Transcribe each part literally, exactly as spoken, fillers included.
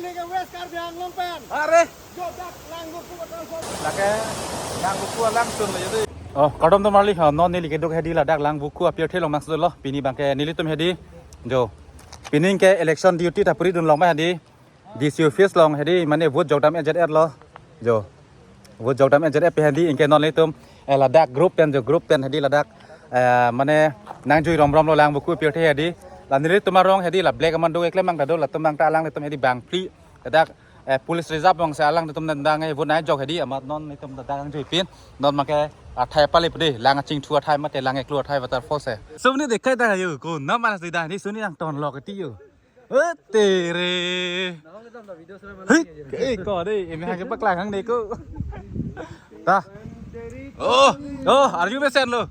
West Karbi Anglong pen. Are. Jodak Langvoku waterfall. Lake Langvoku alangsun lo jadi. Oh, kardom atum marli, ha, non neli keduk hedi ladak Langvoku apirthe along nangsulo. Pini abangke nelitum hedi. Jo. Pini ke election duty ta puri dun long ma hedi. D C office along hedi mane vote jokdam-et lo. Jo. Vote jokdam-et pen hedi anke non nelitum, eh, ladak group pen jo group pen hedi ladak, eh, mane nangjui romromlo Langvoku apirthe hedi. La nelitum arong hedi la black aman do eklem ang ta do latum ang ta alanglitum hedi bangphli. Ladak, eh, police reserve alongsi alanglitum nangdang, eh, vote nangjok hedi amat non nelitum ladak nangjui pin. Non abangke athai pale pede lang achingthu athai mate lang eklo athai waterfall si. Sumni dekhai ta yo ko na mana sida ni sumni nangtonlok ti yo. Eh, tere. Hei, eh, ko dei, imi hake paklang hang dei ko. Ta. Oh, oh, arju mesen lo.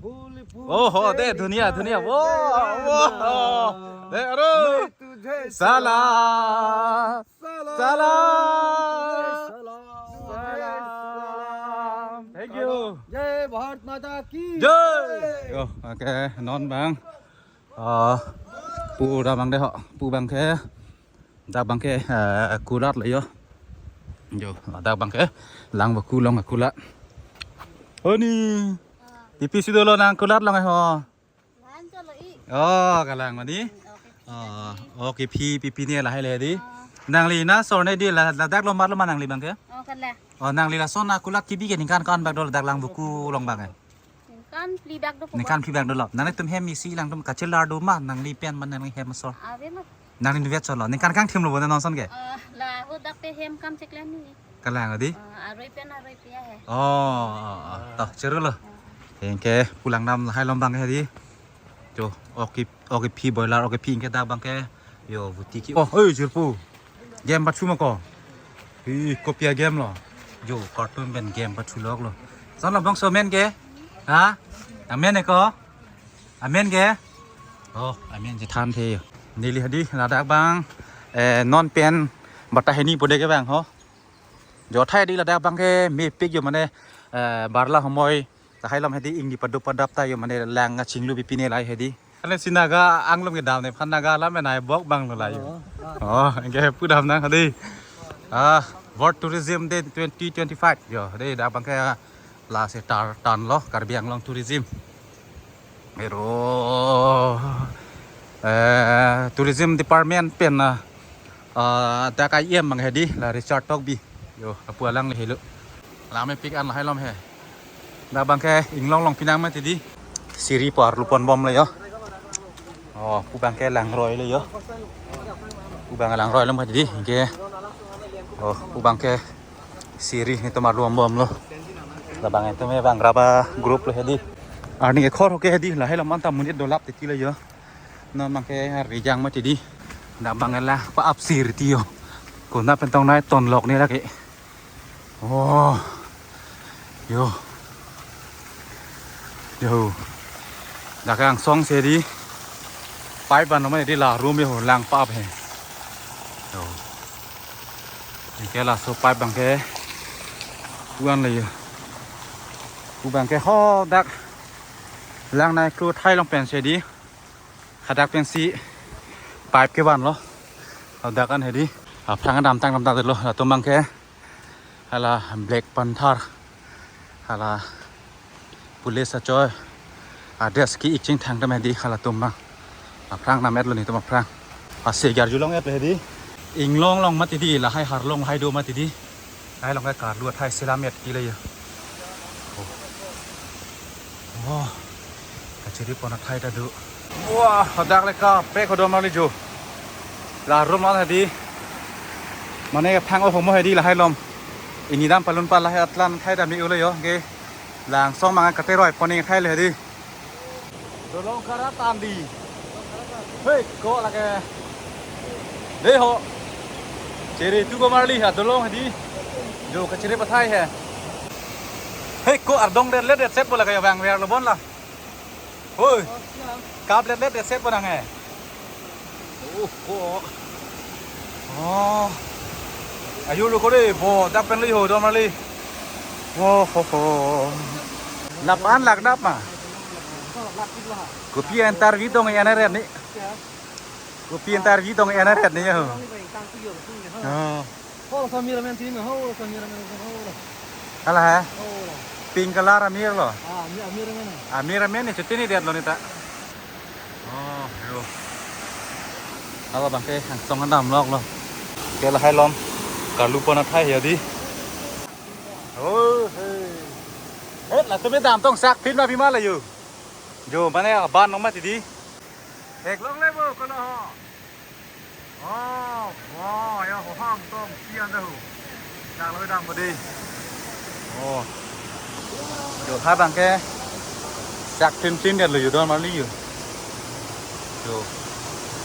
Oh, ho, de, dunia, dunia. Wo, wo, oh. De, aro. Salam. Salam. Salam. Thank you. Jai Bharat Mata ki. Jai. Oh, okay, non abang. Ah, pu ram abang dei ho, pu abangke, dak abangke, eh, kulat lo yo. Jo, dak abangke, Langvoku along kulat. Oni, pipi si dolo nang kulat along ho. Lahan cholo i. Oh, kalang mani. Oh, okay, pi, pipi ne lahai le di. Nangli na sor ne di la, ladak lomar lo ma nangli abangke? Oh, kalang. Oh, nangli lason akulat kebi ke ningkan ko-an bak dolo dak Langvoku along abangke? Ningkan phli bak do. Ningkan phli bak dolo. Nanglitum hem isi alangtum kachelar do ma nangli pen ma nangli hem asor? Avelo. Nangli inutvet cholo. Ningkan kangthim lo bo non ason ke? Eh, la ho dak pen hem kam cheklem ni. Kalang di? Eh, aroi pen aroi pia he. Oh, oh, oh. To, cheru lo. Anke pu lang nam lahai along abangke di. Jo, okay, okay, pi boiler, okay, pi anke dak abangke. Yo, buti ki. Oh, oi, jirpo. Game pathu ma ko? Hi, kopi a-game lo? Jo, cartoon pen game pathu lok lo. Son lo bangso amen ke? Ha? Amen e ko? Amen ke? Oh, amen je thanthe. Neli hedi ladak abang, eh, non pen batai hini pode ke abang ho. Jo athai di ladak abangke mepik yo mane, eh, barla homoi. Lahai along hedi ingni padup padap ta yo mane lang achinglu pipi ne lahai hedi. Ane si Naga anglum kedam ne phan Naga alam nai bok abang lo lahai. Oh, oh. Oh, anke pu dam nang hedi. Ah, World Tourism Day twenty twenty-five. Jo, hedi dak abangke lasi tar tan lo Karbi Anglong Tourism. Ero, eh, Tourism Department pen, ah, ah, dak I M abang hedi la Richard Tokbi. Jo, apu alang le helo. Lame pik an lahai along he. Dak abangke inglong along pinang mati di. Siri pu arlu pon bom le yo. Oh, pu abangke langroi le yo. Pu abang langroi lo mati di. Anke. Oh, pu abangke siri netum arlu pon bom lo. Labang netum abang raba group lo hedi. Arni ekhor hoke hedi lahai along anta monit dolap titi le yo. Non abangke rijang mati di. Dak abang la pa-ap siri ti yo. Konat pen tong nai tonlok ne lake. Oh. Yo. Yo. Dak angsong si di. Pipe ban ma di la room yo lang pa-ap he. Yo. Anke laso pipe abangke. Pu an le yo. Pu abangke ho dak. Lang nai kru thai along pen si di. Hadak pensi pipe kevan lo. Hadak an hedi. Aphrang damtang damtang lo. Latum abangke hala Black Panther. Hala police achoi. A-dress ki-ik chingthang atum hedi halatum abang. Aphrang nam-et lo netum aphrang. Ase garjulong-et lo hedi. Inglong along mati di lahai harlong lahai do mati di. Lahai along ke karlu athai selam-et ki le yo. Oh. Oh. Kachiri pon athai ta do. Wah, hadak le kapek ho dom ali jo. La room along hedi. Mane phang o homo hedi lahai along. Ini dam palun pa lahai atlan athai ta me-o le yo. Anke. Langsong abang kateroi pon athai le hedi. Dolong karat andi. Hei, ko lake. Dei ho. Chere tu ko marli ha dolong hedi. Jo kachere pathai he. Hei, ko ardong det let det set bola kayo bang ver lo bon la. Hoi. Kap let let det set bo nang he. Oh, ko. Oh. Ayo lo ko dei bo dak pen lo ho dom ali. Oh, ho, ho. Lapan lak dap ma. Kopi interview tong ya na ret ni. Kopi interview tong ya na ret ni yo. Oh. Ho, sa mir amen tin, ho, sa mir amen, ho. Hala he? Ho. Pink color amir lo. Ah, mir, mir amen. Amir amen ni chuti ni det lo neta. Oh, yo. Hala abangke angsong an damlok lo. Ke lahai along karlu pon athai ya di. Oh, hey. Eh, latum dam tong sak phin ma bima la yo. Jo, mane aban nong mati di. Theklongle bo, kono ho. Oh, wow, ya ho ham tong sian dah ho. Dak lo dam bo di. Oh. Jo, ha abangke sak phin phin det lo yo, don marli yo. Jo.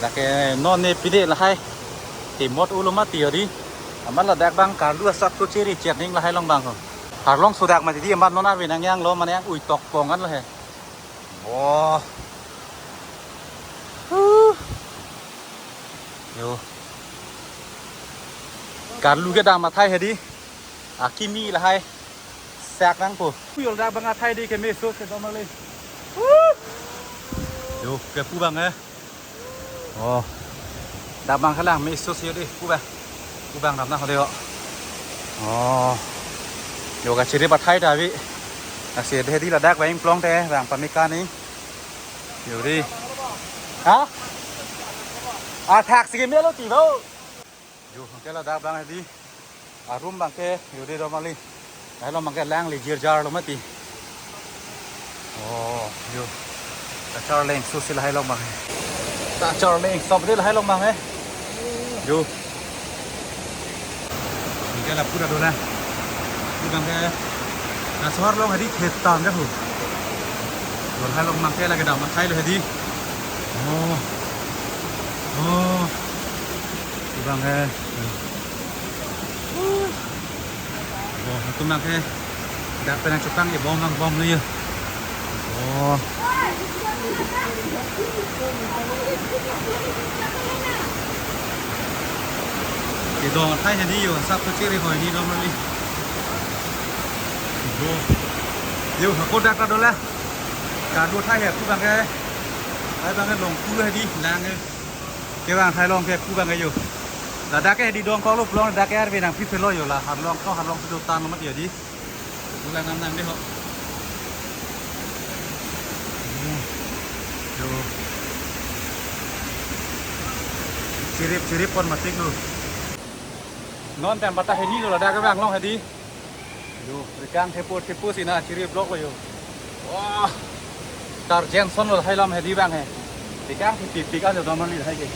Lake non ne pide lahai. Timot ulo mati yo di. Amat ladak abang karlu asap to chiri chet ning lahai along abang ho. Arlong sodak mati di, amat non arve nang yang lo, mane yang ui tok pong an lo he. Wah. Huh. Yo. Karlu kedam athai hedi. Akimi lahai. Sak nangpo. Yo, ladak abang athai di ke meso se domale. Huh. Yo, kepu abang eh. Oh. Dak abang kelang meso se di, pu abang. Pu abang dam nang ho de ho. Oh. Yo, kachirip athai ta avi. Lasi de di ladak abang plong te, abang pamika ni. Yo di. Ha? Athak si ke melo ti bo. Yo, ke ladak abang di. Arum abangke, yo di domali. Lahai along abangke lang lijir jar lo mati. Oh, yo. Kachar leng susi lahai along abang. Kachar leng sop di lahai along abang eh. Yo. Anke lapu ta dolang. Pu abangke. Laso arlong hedi thetan de ho. Yo, lahai along abangke lake dam athai lo hedi. Oh. Oh. Pu abangke. Oh, latum abangke dak pen nangchepang e bom lang bom lo yo. Oh. Kedong athai hedi yo, sap to chiri hoi ni normally. Yo. Yo, hako dak ta dolang. Karlu athai he, pu abangke. Hai abangke long pu hedi, lang eh. Ke abang athai along ke pu abang ayo. Ladak ke di dong kok lo plong ladak ke arve nangpi phelo yo la. Arlong to arlong pido tan lo mati yo di. Pulang nam nam de ho. Yo. Chirip chirip pon matik lo. Non tem bata hedi lo ladak ke abang along hedi. Yo, rekang thepo thepo si na chiri block lo yo. Wah. Tar Jenson lo hai alam hedi abang he. Rekang thepik thepik an lo domali hai ke.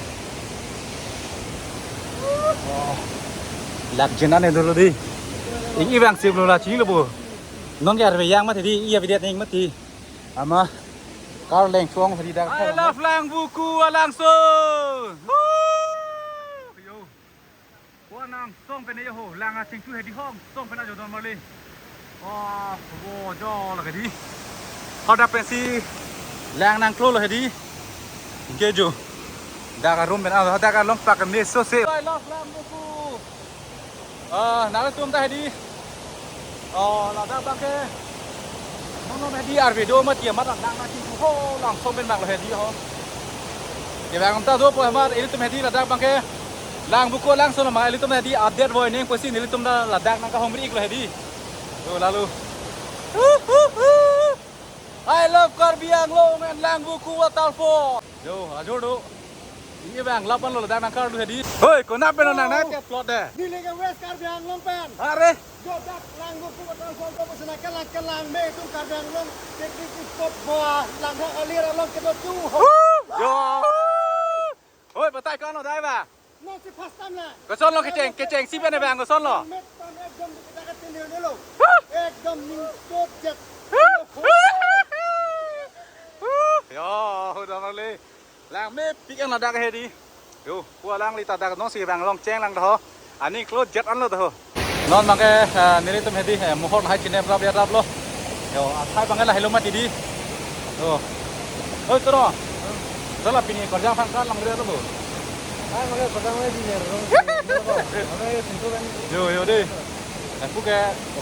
Wah. Lak jen an dolo di. Ing i abang sip lo la ching lo bo. Non ke arve yang mati di, i abidet ning mati. Amat kar leng chuang hedi dak. I love Langvoku Alangso. Woo! Yo. Ko angsong pen yo ho, lang achingthu hedi hong, song pen ajo don marli. Oh, wo jo lake di. Hadak pensi lang nangklo lo hedi. Anke jo. Dak arum pen, ah, dak along pak meso se. I love Langvoku. Ah, nangtum ta hedi. Oh, ladak abangke. Mono hedi arve do mati amat lang nangchingthu ho, langsong pen abang lo hedi ho. Ke abang ta do po amat ilitum hedi ladak abangke. Langvoku Alangso nama ilitum hedi update voi neng pusi nelitum ta ladak nangkahumri ik lo hedi. To lalu. I love Karbi Anglong and Langvoku Waterfall. Yo, ajor do. Ini abang lapan lo ladak nangkarlu hedi. Hoi, konat pen nang nang ke plot de. Neli ke West Karbi Anglong pen. Are. Jo dak Langvoku Waterfall ko pusana kelang kelang me tum Karbi Anglong picnic spot ba lang ha alir along kedo tu. Yo. Hoi, batai kono dai ba. Non si first time la. Koson lo kecheng, kecheng si pen abang koson lo. Met tam ekdom di kita katin dulu. Ekdom ning tot jet. Yo, udah marli. Lang mepik an ladak hedi. Yo, pu alangli ta dak non si abang along cheng lang doho. Ani klo jet an lo doho. Non abangke, eh, nelitum hedi, eh, mohor lahai chinep rap ya rap lo. Yo, athai abangke lahai lo mati di. Yo. Oi, toro. Dola pini korjang aphan kar lang re lo bo. Hai, mage korjang le di ner. Yo, yo de. Eh, puke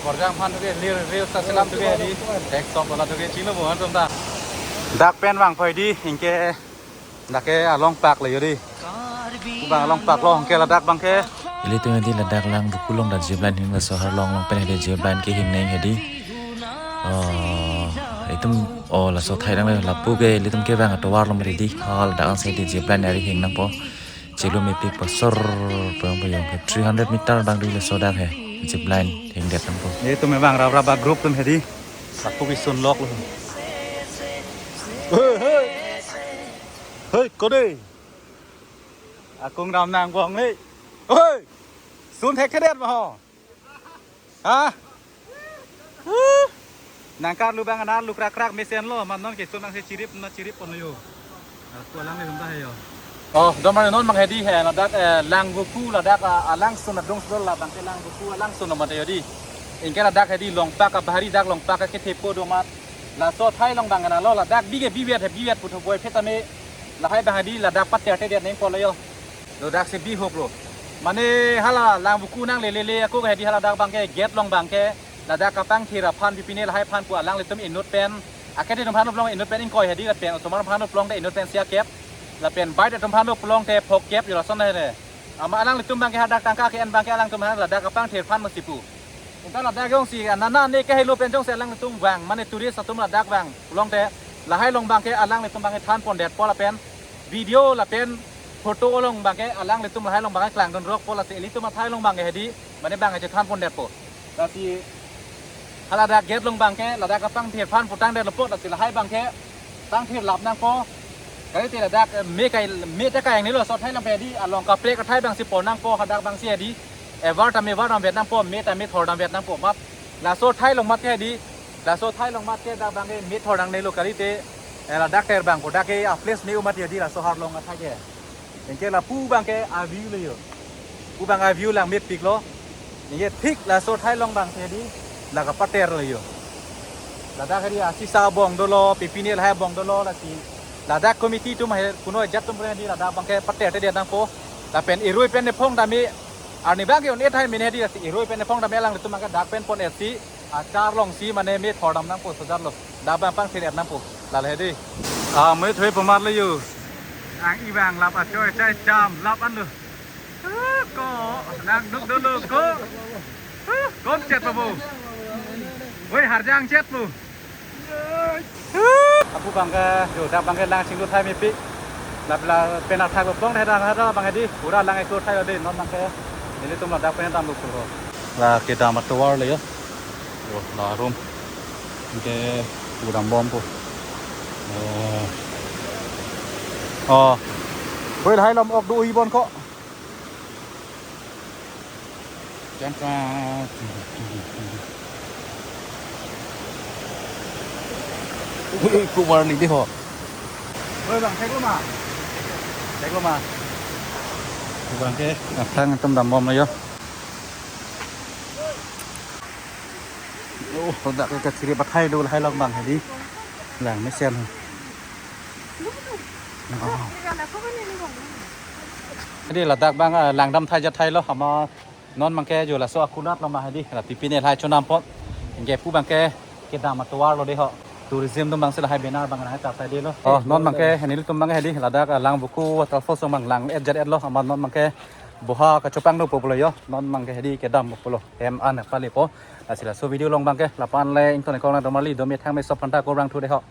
korjang aphan ke lir ril ta selam tuke di. Tek tok dola tuke chinglo bo han tum ta. Dak pen vangphoi di, anke dak ke along pak le yo di. Abang along pak lo, anke ladak abangke. Ilitum hedi ladak Langvoku along ta zip line hing, laso arlong along pen hedi zip line kehing nang hedi. Oh, itum, oh, laso athai nang lapu ke ilitum kevang atovar along hedi. Hal dak ansi hedi zip line ari hing nangpo. Chelo mepik pasor payong payong ke three hundred meter bang dui laso dak he. Zip line hingdet nangpo. Ilitum kevang rap rap group atum hedi. Lapu ke sun lok lo. Hei, hei. Hei, kode. Akung ram nang bong ni. Hei. Sun thekthedet ma ho. Ha? Huh. Nangkarlu bang anar lu krak krak mesen lo, man non ke sun nangsi chirip na chirip pon yo. Ah, ko alanglitum ta he yo. Oh, domar non bang hedi he, ladak, eh, Langvoku ladak, ah, alangsun adung sudol labang ke Langvoku alangsun lo mate yo di. Ingke ladak hedi longpak abahari dak longpak ke thepo domat. Laso athai along bang na lo ladak bi ke biwet he biwet puthot boi phetame lahai bang hedi ladak pater tedet nangpo lo yo. Lo dak si bihok lo. Mane hala Langvoku nangle lele ako hedi hala dak bang ke gate along bang ke ladak kapangthir aphan pipine lahai aphan pu alanglitum inut pen. Akethi atum aphan uplong inut pen ingkoi hedi lapen osomar aphan uplong te inut pen sia kep. Lapen bike atum aphan uplong te phok kep yo lason he. Ama alanglitum bang ke hadak tangka ke-en bang ke alangtum aphan ladak kapangthir aphan masipu. Ingta ladak jongsi anana ne kehelo pen jongsi alanglitum vang, mane tourist atum ladak vang pulote lahai along bang ke alanglitum bang ke than pondetpo lapen video lapen photo along bang ke alanglitum lahai along bang ke klangdun rokpo, lasi ilitum athai along bang ke hedi mane bang ke than pondetpo. Lasi hala dak gate along bang ke ladak kapangthir aphan putangdetlo po, lasi lahai bang ke pangthir lap nangpo. Kalite ladak, eh, me kai, me ta kai ang nilo, laso athai along pen hedi along kaprek athai bang si pon nangpo, hadak bang si hedi. Eh, var ta me var damvet nangpo, me ta me thor damvet nangpo mat. Laso athai along mat ke hedi, laso athai along mat ke dak bang ke me thor nangnelo kalite. Eh, ladak ter bang ko dak ke a place me-u mat hedi laso arlong athai ke. Ingke lapu bang ke a-view lo yo. Pu bang a-view lang mepik lo. Ingke thik laso athai along bang ke hedi la kapater lo yo. Ladak hedi asisa abong dolo, pipine lahai abong dolo, lasi ladak committee atum he kuno ajat atum hedi ladak bang ke pater tedet nangpo. Lapen irui pen nephong dami arni bang ke un-e athai mene hedi, lasi irui pen nephong dami alanglitum bang ke dak pen pon-etsi achar along si mane me thor dam nangpo, sojat lo. Dak bang pangthir-et nangpo. Lale hedi. Ah, me thoi pamar lo yo. Ang ibang lap achoi chai cham lap anlo. Ah, ko nang duk dolo ko. Ah, kon chet pa bo. Woi, harjang chet bo. Apu bang ke, yo, dak bang ke lang chinglu athai mepik. Lap la pen athak lo plong thai dang hada bang hedi. Pura lang eklo athai lo de, non bang ke. Nelitum ladak pen dam lo puro. La kedam atovar lo yo. Yo, la room. Ke pura bom po. Eh. Oh. Woi, lahai lam ok do-i bon ko. Jam ka. Ui, ui, ko warli di ho. Oi, bang, thek lo ma? Thek lo ma? Bang ke, aphrang atum dam bom lo yo. Oh, dak ke kachiri pathai do lahai along bang hedi. Lang mesen. Oh. Hedi ladak bang, ah, langdam athai ajat athai lo, ama non bang ke jo laso akulat lo ma hedi, la pipine lahai chonam pon. Ingke pu bang ke kedam atovar lo de ho. Tourism atum bang si lahai banner bang lahai ta sai de lo. Oh, non bang ke hedi ilitum bang ke hedi ladak, ah, Langvoku waterfalls along bang lang-et ajat-et lo, ama non bang ke boha kachopang do po pulo yo. Non bang ke hedi kedam po pulo. Hem an pali po. Lasi laso video along bang ke lapu-an le ington ekong lang domarli, dome thangme sop phanta ko rang thu de ho.